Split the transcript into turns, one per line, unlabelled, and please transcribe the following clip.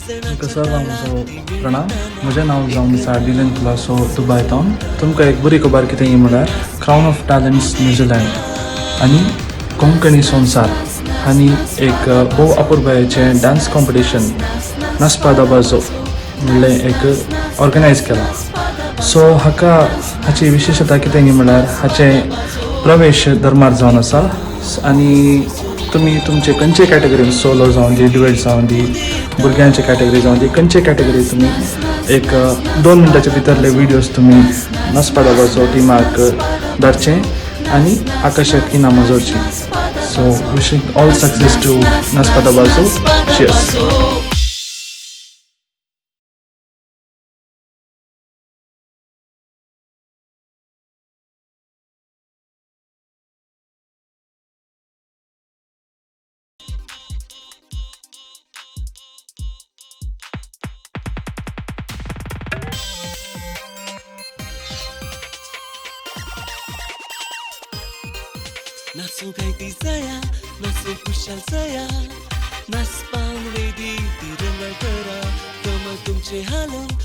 तुमकां सर्वांक म्हजो प्रणाम. म्हजें नांव जावन आसा डिलन कुलासो, दुबाय थावन. तुमकां एक बरी खबर कितें ही म्हळ्यार crown of talents New Zealand आनी कोंकणी संवसार हांणी एक भोव अपुरबायेचें डांस कॉम्पिटिशन नाचपा दबाजो म्हणलें एक ऑर्गनायज केलां. सो हाका हाची विशेशता कितें म्हळ्यार हाचें प्रवेश धर्मार जावन आसा आनी तुमी तुमचे खंयचे कॅटेगरीन, सोलो जावन दी, डुएट जावन दी, भुरग्यांचे कॅटेगरी जावन दी, खंयचे कॅटेगरी तुमी एक 2 मिनटाच्या भितरले विडियोज तुमी नाचपा दबाजो टिमाक धाडचे आनी आकर्शक इनामां जोडचीं. So wishing all success to Nachpa Dabajo. Cheers.
नाचूं गायती जाया, नाचूं खुशाल जाया, नाचपान वेदी ती रंगाय करा, कमर तुमचे हालोवन.